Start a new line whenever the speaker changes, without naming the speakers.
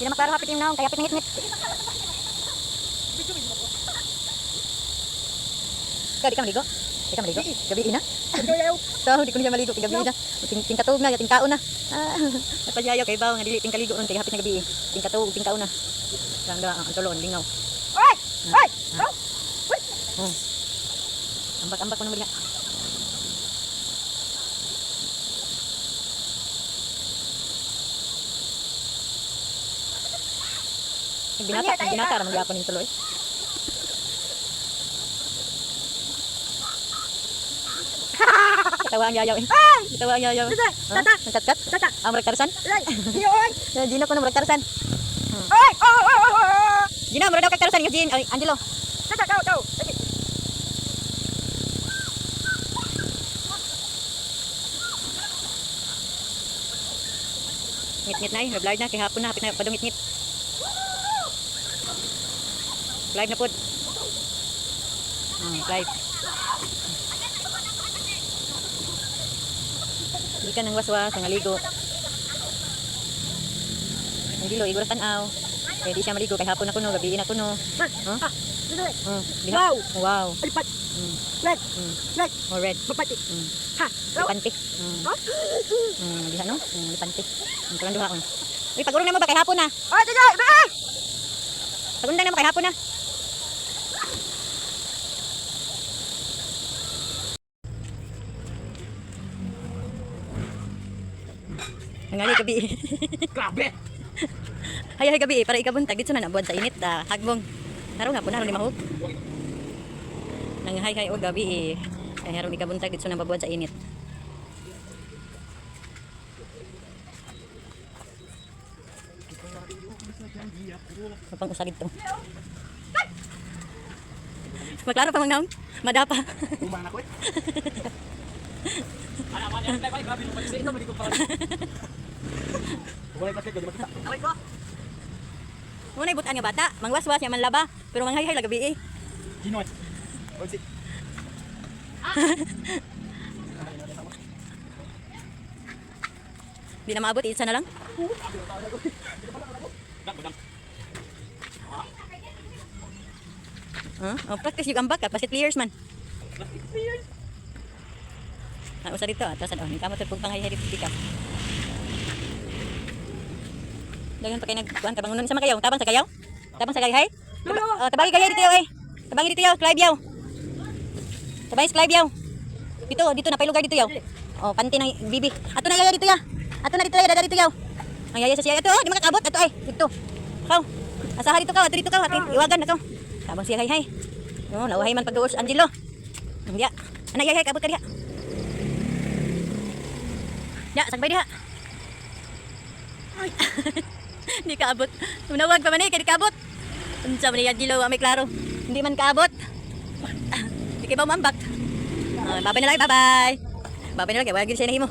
Di na maklaro hapit yung naong, kaya hapit ngit-ngit. Ikaw, di ka maligo? Di ka maligo? Gabi ina? So, di ko niya maligo kay gabi ina. Ting tingkatuog na, tingkaon na. Ah, napayayaw kay baw nga dili tingkaligo ron kay hapit na gabi. Tingkatuog, tingkaon na. Rangga ang tulon lingaw.
Ay! Ay!
Oh. Ambak-ambak ko naman diha. Binata, binata ra man gyapon ning tuloy. Katawa ang yayaw eh. Katawa ang yayaw.
Tata!
Ha? Ang kat-kat?
Tata!
Ah, murag Tarzan?
Ay! Ay!
Gino ko na murag Tarzan.
Ay! Oh! Oh! Oh! Oh!
Gino, murag daw kag Tarzan yung Gin, ay, Angelo.
Tata! Go! Go!
Ngit-ngit na eh, nag-live na kay hapon na hapit na padungit ngit. Live na pod. Live. Di ka nang waswas, ang aligo. Ang dilo, iguro tanaw. Kaya di siya maligo, kay hapon na kuno, gabi na kuno. Huh? Diha.
Wow!
Wow.
Alipat!
Mm.
Red!
Mm.
Red!
Oh, red.
Mapati!
Mm.
Ha! Go!
Lipante.
Ha?
Diha no? Lipante. Kulang duha on. Uy, pagurong na mo ba kay hapon na?
Ay! Tata! Ay!
Pagundang na mo kay hapon na. Ang ali gabi.
Grabe!
Hay hay gabi para ikabuntag dito na nabuad sa init da hagbong. Haron nga po na haron ni mahog. Nang hay hay og gabi eh. Ay haron ikabuntag dito na mabuad sa init. Mapang usa dito. Maklaro pa mang naong. Madapa.
Umang ako eh. Ano, ano, ano, grabe nung pag-isa. Ito, malikot pa. Wala yung basket, di makita. Aray ko!
Muna ibutan nga bata, mangwaswas nya man laba, pero manghay-hay la gabi eh.
Ginoy. Onsi.
Di na maabot, isa na lang.
Dak,
Huh? Oh, practice yung ambak ka, pasit players man. Ah, usa dito, atas ano, kamo sa pugpang hay dito ka. Dagan pa kay nagkuan ka bangunon sama kayo, tabang sa kayo? Tabang sa kayo, hay? Oh, tabangi kayo dito eh. Tabangi dito yaw, Clive yaw. Tabangi si Clive yaw. Dito, dito na pay lugar dito yaw. Oh, panty ng bibi. Ato na yaya dito ya. Ato na dito ya, dada dito yaw. Ang yaya sa siya ato, oh, di makakabot ato ay. Dito. Kaw. Asaha dito kaw, ato dito kaw, ate. Iwagan na kaw. Tabang siya hay hay. Oh, nauhay man pagduos Angelo. Diya. Ana yaya kabot ka diha. Ya, sagbay diha. Ay. Hindi kaabot. Tumawag pa man eh, kay di kaabot. Unsa man ni Angelo, wa may klaro. Hindi man kaabot. Di kay ba mambak. Babay na lang, bye-bye. Babay na lang, kay wala gyud siya nahimo.